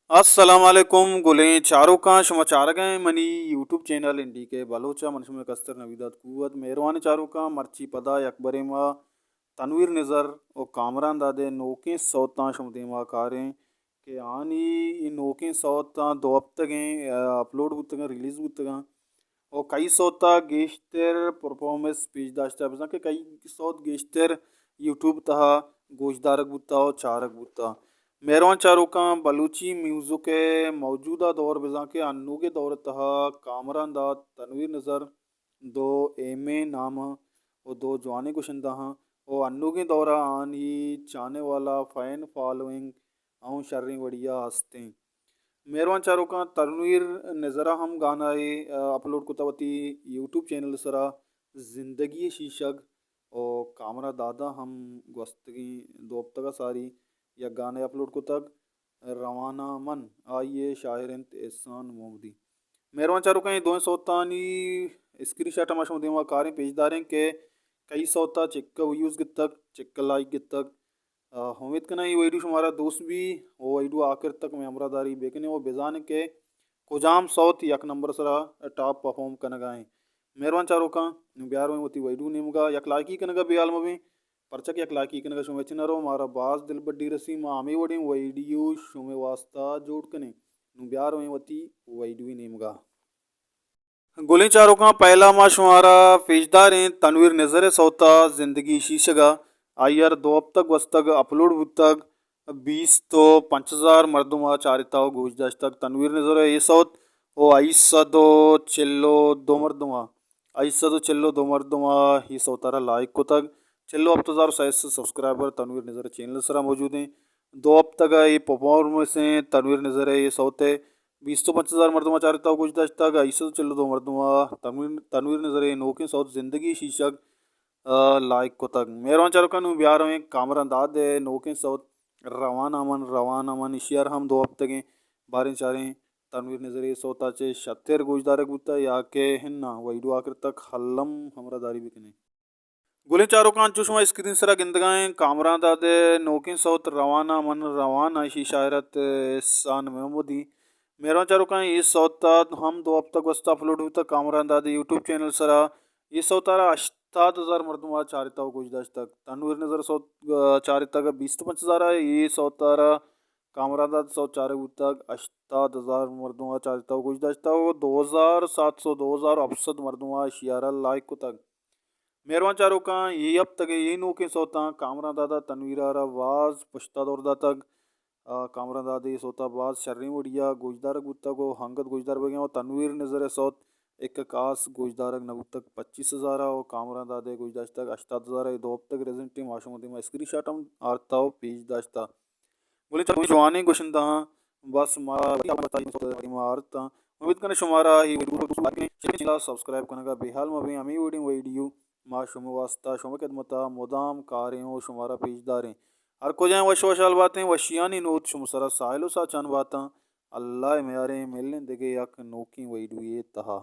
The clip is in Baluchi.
السلام علیکم گلیں چاروکاں، شما چارگ ءَ منی یوٹیوب چینل این ڈی کے بلوچ ءَ، من شمئے کستر نویداد قوت۔ مہروانیں چاروکاں، مرچی پدا یک برے ما تنویر نظر و کامران داد ءِ نوکیں سوتاں شما دیما کاریں کہ آنی اے نوکیں سوتاں دو ہفتگیں، آ، اپلوڈ بوتگاں، ریلیز بوتگاں۔ و کئی سوتا گیشتر پرفارمنس پیش داشتہ، بزاں کہ کئی سوت گیشتر یوٹیوب تہا گوشدارگ بوتا و چارگ بوتا۔ مہروان چاروکاں، بلوچی میوزک ءِ موجودہ دور، بزاں کہ انوگیں دور تہا کامران داد، تنویر نظر دو ایمیں نام و دو جوانیں گشندہ ہاں و انوگیں دورا آنی چاہنے والا، فین فالوئنگ اوں شریں وڑیا ہستیں۔ مہروان چاروکاں، تنویر نظرا ہم گانا ءَ، آ، اپلوڈ کتا وتی یوٹیوب چینل سرا، زندگی شیشگ، و کامران دادا ہم گوستگیں دو ہفتگا ساری یک گانے اپلوڈ کتگ، روانا من، آئی ءِ شاعر انت احسان محمدی۔ مہروان چاروکاں، اے دوئیں سوتانی اسکرین شاٹ ہم شما دیما کاریں، پیش داریں کہ کئی سوتا چکہ ویوز گتگ، چکہ لائک گتگ۔ آ، امید کناں اے ویڈیو شمارا دوست بی و ویڈیو آخر تک مئے ہمراہ داری بکنیں و بزانیں کہ کجام سوت یک نمبر سرا ٹاپ پرفارم کنگا ایں۔ مہروان چاروکاں، نوں بیارویں وتی ویڈیو نیمگا، یک لائکی کنگا بے حال مبیں، پرچا کہ یک لائکی کنگا شمئے چنرو مارا باز دلبڈی رسی، ما ہمے وڑیں ویڈیو شمئے واسطہ جوڑ کنیں۔ نوں بیارویں وتی ویڈیو نیمگا۔ گلیں چاروکاں، پہلا ما شمارا پیش داریں تنویر نظر ءِ سوتا زندگی شیشگا۔ آئی ءَ را دو ہفتہ گوستگ اپلوڈ بوتگ، بیست و پنچ ہزار مردم ءَ چارتا و گوش داشتگ۔ تنویر نظر ءِ اے سوت و ہشت سد و چل و دو مردم ءَ، ہشت سد و چل و دو مردم ءَ اے سوت ءَ را لائک کتگ۔ چل و ہپت ہزار و سئے سد سبسکرائبر تنویر نظر ءِ چینل ءِ سرا موجود ایں۔ دو ہفتگ ءَ اے پرفارمنس ایں تنویر نظر ءِ اے سوت ءِ۔ بیست و پنچ ہزار مردم ءَ چارتگ و گوش داشتگ، ہشت سد و چل و دو مردم ءَ تنویر، تنویر نظر ءِ نوکیں سوت زندگی شیشگ، آ، لائک کتگ۔ مہروان چاروکاں، نوں بیارویں کامران داد ءِ نوکیں سوت روانا من، روانا من، ایشی ءَ را ہم دو ہفتگیں، باریں چاریں تنویر نظر ءِ اے سوت ءَ چہ شتر گوشدارگ بوتگ یا کہ ہناں، ویڈیو آخر تک الم ہمراہ داری بکنیں۔ گلیں چاروکاں، انچو شما اسکرین سرا گندگا ایں، کامران داد ءِ نوکیں سوت روانا من روانا، ایشی شاعر ات احسان محمدی۔ مہروان چاروکاں، اے سوت ءَ ہم دو ہفتہ گوستہ اپلوڈ بوتگ کامران داد ءِ یوٹیوب چینل سرا۔ اے سوت ءَ را ہشتاد ہزار مردم ءَ چارتہ و گوش داشتگ۔ تنویر نظر ءِ سوت، آ، چارتگ بیست و پنچ ہزار ءَ، اے سوت ءَ را کامران داد ءِ سوت چارگ بوتگ ہشتاد ہزار مردم ءَ چارتہ و گوش داشتہ و دو ہزار سات سد، دو ہزار ہپت سد مردم ءَ ایشی ءَ را لائک کتگ۔ مہروان چاروکاں، اے ہپتگ ءِ اے نوکیں سوتاں کامران داد ءَ تنویر ءَ را باز پشتا دور داتگ۔ آ، کامران داد ءِ اے سوت ءَ باز شریں وڑی ءَ گوشدارگ بوتگ و انگت گوشدار بوگیں و تنویر نظر ءِ سوت یک کاس گوشدارگ نہ بوتگ پچیس ہزار ءَ و کامران داد ءِ گوش داشتگ ہشتاد ہزار ءَ۔ اے دو ہپتگ ریزنٹیں ما شما دیما اسکرین شاٹ ہم آرتہ و پیش داشتہ۔ گلیں چاروکاں، جوانیں گشندہ آں، بس ما وتی آرتاں۔ امید کنیں شمارا اے ویڈیو دوست بوتگ۔ چینل ءَ سبسکرائب کنگا بے حال مبیں۔ ہمے وڑیں ویڈیو ما شمئے واسطہ، شمئے خدمت ءَ مدام کاریں و شمارا پیش داریں۔ ہر کجا ایں وش وشحال باتیں، وشیانی نود شمئے سرا ساہیل و ساچان باتاں۔ اللہ ءِ میاریں، ملیں دگہ یک نوکیں ویڈیوے تہا۔